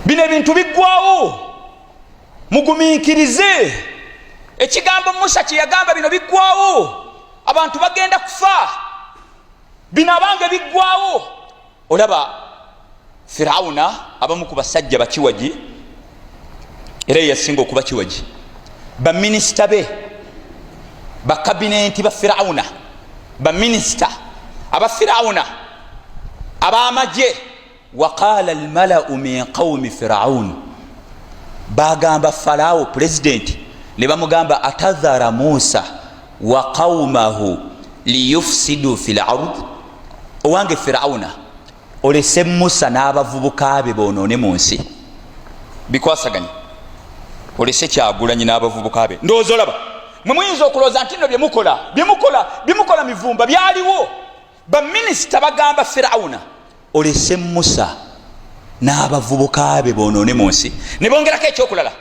Bino ebintu biggwawo, mugumiikirize. Ekigambo Musa kyeyagamba, bino biggwawo, abantu bagenda kufa, bino abange biggwawo. Olaba Firawuna, abamu ku basajja bakiwagi, era yeyasinga okuba kiwagi, baminisita be, bakabinenti ba Firawuna, baminisita aba Firawuna abamagye, waqala almalau min qaumi Firaun, bagamba Farawo pulezidenti ne bamugamba, atadhara Musa wa qaumahu liyufsidu fi lard? Owange Firawuna, olese Musa n'abavubuka be bonoone mu nsi? Bikwasaganye, olese Kyagulanyi n'abavubuka be. Ndowooza olaba mwe muyinza okulowooza nti nno byemukola byemukola byemukola mivumba byaliwo. Baminisita bagamba Firawuna, olese Musa n'abavubuka be bonoone mu nsi? Ne bongerako ekyokulala,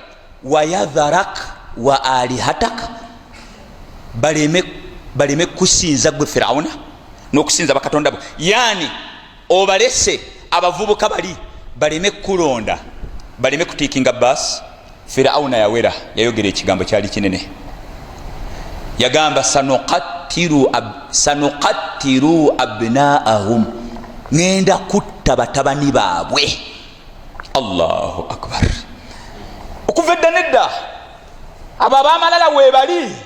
wayadharak wa alihatak, baleme kusinza gwe Firawuna n'okusinza bakatonda bo. Yani obalese abavubuka bali baleme kulonda, baleme kutiikinga basi. Firawuna yawera, yayogera ekigambo kyali kinene, yagamba, sanuqattiru abnaahum, ŋenda kutta batabani baabwe. Allahu akbar! Okuva edda nedda abo abamalala webali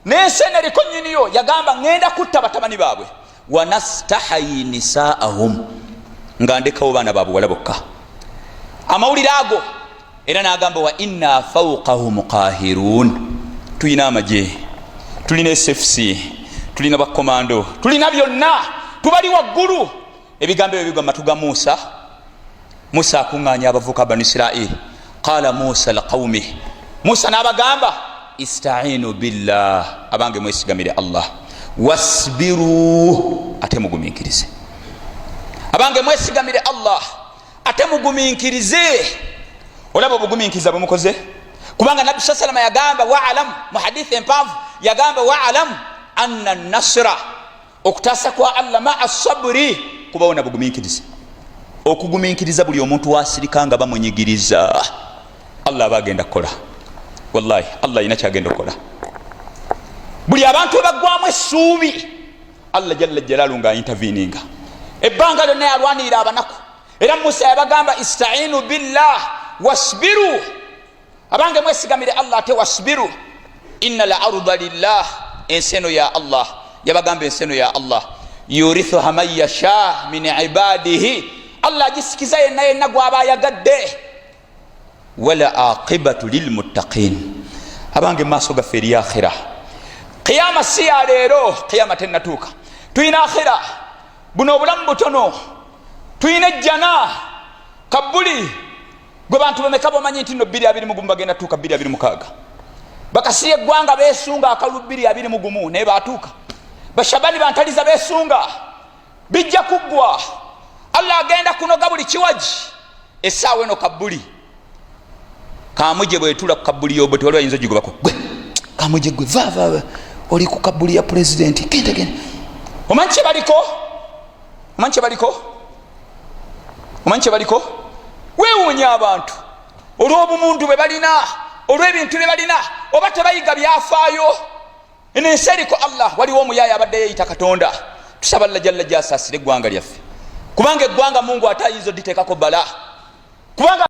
nensi eno eriko nyiniyo. Yagamba, ŋenda kutta batabani baabwe, wanastahayi nisaahum, nga ndekawo baana babuwala bokka. Amawulire ago era nagamba, wa inna fauqahum qahirun, tulina amagye, tulina SFC, tulina bakomando, tulina byonna, tubali waggulu. Ebigambo ebyo bigwa matu ga Musa. Musa akuŋŋanya abavuka banu Isirairi. Qala Musa liqaumi, Musa n'abagamba, istainu billah, abange mwesigamire Allah, wasbiru, ate mugumiikirize. Abange mwesigamire Allah, ate mugumiikirize. Olaba obugumiikiriza bwemukoze, kubanga Nabbi saa salama yagamba, waalamu, mu hadithi empanvu yagamba, waalamu anna nasra, okutaasa kwa Allah, maa saburi, kubawo na bugumiikiriza. Okugumiikiriza, buli omuntu wasirika nga bamunyigiriza, Allah aba agenda kukola. Wallahi, Allah alina kyagenda okukola. Buli abantu webaggwamu essuubi, Allah jalla jalalu nga interveninga. Ebbanga lyonna yalwanirira abanaku. Era Musa yabagamba, istainu billah wasbiru, abange mwesigamire Allah, ate wasbiru, inna l arda lillah, ensi eno ya Allah. Yabagamba, ensi eno ya Allah, yurithuha man yasha min ibadihi, Allah agisikiza yenna yenna gwaba ayagadde, wala aqibatu lilmuttaqin. Abange, mumaaso gaffe eri akhira. Qiyama si ya leero, qiyama tenatuuka, tulina akhira. Buno obulamu butono, tulina ejjana, kabuli. Gwe bantu bameka bomanyi nti no 221 bagenda tuuka 226? Bakasiya eggwanga besunga akalu 221, naye batuuka. Bashabani bantaliza besunga, bijja kuggwa. Allah agenda kunoga buli kiwaji. Essaawa eno kabuli kamuje bwetula ku kabuli yobo, tewali ayinza ogigobako. Gwe kamuje, gwe vava oli ku kabuli ya pulezidenti, genda genda. Omanyi kyebaliko? Omanyi kyebaliko? Omanyi kyebaliko? Wewuunya abantu olw'obumuntu bwe balina, olw'ebintu bye balina, oba tebayiga byafaayo. Eno ensi eriko Allah. Waliwo omuyaaya abadde yeyita Katonda. Tusaba Allah jalla gyasaasira eggwanga lyaffe, kubanga eggwanga Mungu ate ayinza oditeekako bala, kubanga